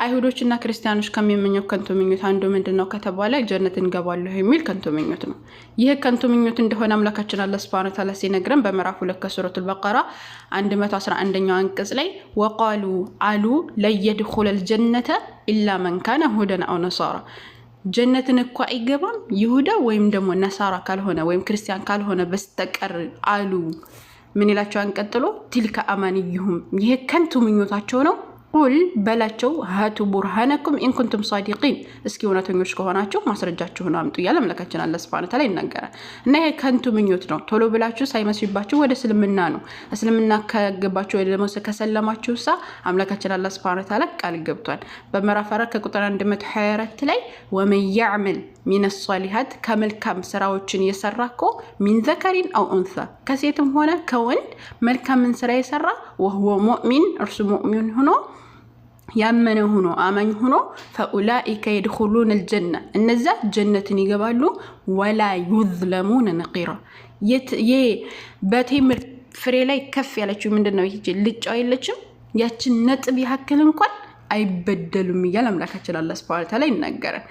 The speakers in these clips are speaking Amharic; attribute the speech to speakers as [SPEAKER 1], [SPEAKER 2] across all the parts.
[SPEAKER 1] አይሁዶችና ክርስቲያኖች ከሚመኘው ከንቱ ምኞት አንዱ ምንድን ነው ከተባለ ጀነት እንገባለሁ የሚል ከንቱ ምኞት ነው። ይህ ከንቱ ምኞት እንደሆነ አምላካችን አላህ ሱብሃነሁ ወተዓላ ሲነግረን በምዕራፍ 2 ከሱረቱል በቀራ 111ኛው አንቀጽ ላይ وقالوا አሉ لن يدخل الجنة إلا من كان هودا أو نصارى፣ ጀነትን እኮ አይገባም ይሁዳ ወይም ደግሞ ነሳራ ካልሆነ ወይም ክርስቲያን ካልሆነ በስተቀር አሉ። ምን ይላቸዋን ቀጥሎ? تلك أمانيهم፣ ይሄ ከንቱ ምኞታቸው ነው። قل በላቸው هاتوا برهانكم إن كنتم صادقين፣ እስኪ እውነተኞች ከሆናችሁ ማስረጃችሁን አምጡ እያለ አምላካችን አላህ ሱብሃነሁ ወተዓላ ይናገራል። እና ይሄ ከንቱ ምኞት ነው። ቶሎ ብላችሁ ሳይመስባችሁ ወደ እስልምና ነው። እስልምና ከገባችሁ ወይ ደግሞ ከሰለማችሁ ሳ አምላካችን አላህ ሱብሃነሁ ወተዓላ ቃል ገብቷል። በምዕራፍ 4 ከቁጥር 124 ላይ ومن يعمل من الصالحات፣ ከመልካም ስራዎችን የሰራ እኮ من ذكر أو أنثى፣ ከሴትም ሆነ ከወንድ መልካምን ስራ የሰራ وهو مؤمن፣ እርሱ ሙእሚን ሆኖ ያመነ ሆኖ አማኝ ሆኖ فأولئك يدخلون الجنة፣ እነዛ ጀነትን ይገባሉ። ولا يظلمون نقيرا። ይሄ በቴምር ፍሬ ላይ ከፍ ያለችው ምንድን ነው? ይሄ ልጫው የለችም? ያችን ነጥብ ያክል እንኳን አይበደሉም እያለ አምላካችን አላህ ሱብሃነሁ ወተዓላ ይናገራል።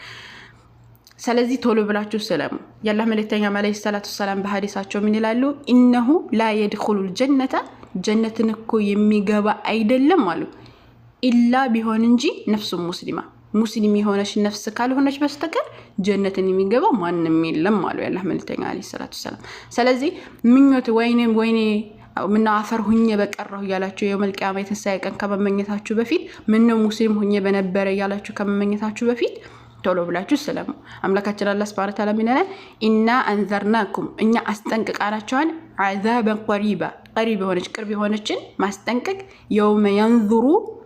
[SPEAKER 1] ስለዚህ ቶሎ ብላችሁ ስለሙ። የአላህ መልእክተኛ ዓለይሂ ሰላቱ ሰላም በሀዲሳቸው ምን ይላሉ? إنه لا يدخل الجنة፣ ጀነትን እኮ የሚገባ አይደለም አሉ፣ إلا ቢሆን እንጂ نفس مسلمة፣ ሙስሊም የሆነች ነፍስ ካልሆነች በስተቀር ጀነትን የሚገባው ማንም የለም አሉ የአላህ መልእክተኛ ዓለይሂ ሰላቱ ሰላም። ስለዚህ ምኞት ወይኔ ወይኔ ምነው አፈር ሁኜ በቀረሁ እያላችሁ የውመል ቂያማ የትንሣኤ ቀን ከመመኘታችሁ በፊት፣ ምነው ሙስሊም ሁኜ በነበረ እያላችሁ ከመመኘታችሁ በፊት ቶሎ ብላችሁ ስለሙ። አምላካችን አላህ ሱብሃነሁ ወተዓላ ምን ይላል? إنا أنذرناكم፣ እኛ አስጠንቅቃናቸዋል። عذابا قريبا፣ ቀሪብ የሆነች ቅርብ የሆነችን ማስጠንቀቅ። يوم ينظر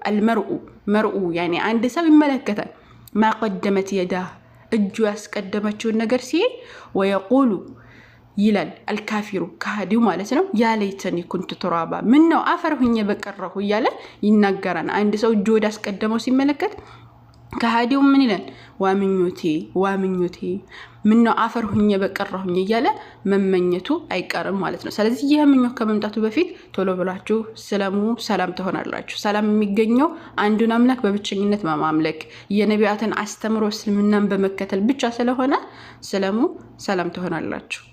[SPEAKER 1] المرء፣ مرء ያኔ አንድ ሰው ይመለከታል። ما قدمت يداه፣ እጁ ያስቀደመችውን ነገር ሲሄድ ويقول ይላል الكافر፣ ከሃዲው ማለት ነው። يا ليتني كنت ترابا፣ ምን ነው አፈር ሁኜ በቀረሁ እያለ ይናገራል። አንድ ሰው እጁ ወደ አስቀደመው ሲመለከት ከሃዲው ምን ይላል? ዋምኞቴ ዋምኞቴ ምን ነው አፈር ሁኜ በቀረሁኝ እያለ መመኘቱ አይቀርም ማለት ነው። ስለዚህ ይህ ምኞት ከመምጣቱ በፊት ቶሎ ብላችሁ ስለሙ፣ ሰላም ትሆናላችሁ። ሰላም የሚገኘው አንዱን አምላክ በብቸኝነት በማምለክ የነቢያትን አስተምሮ እስልምናን በመከተል ብቻ ስለሆነ ስለሙ፣ ሰላም ትሆናላችሁ።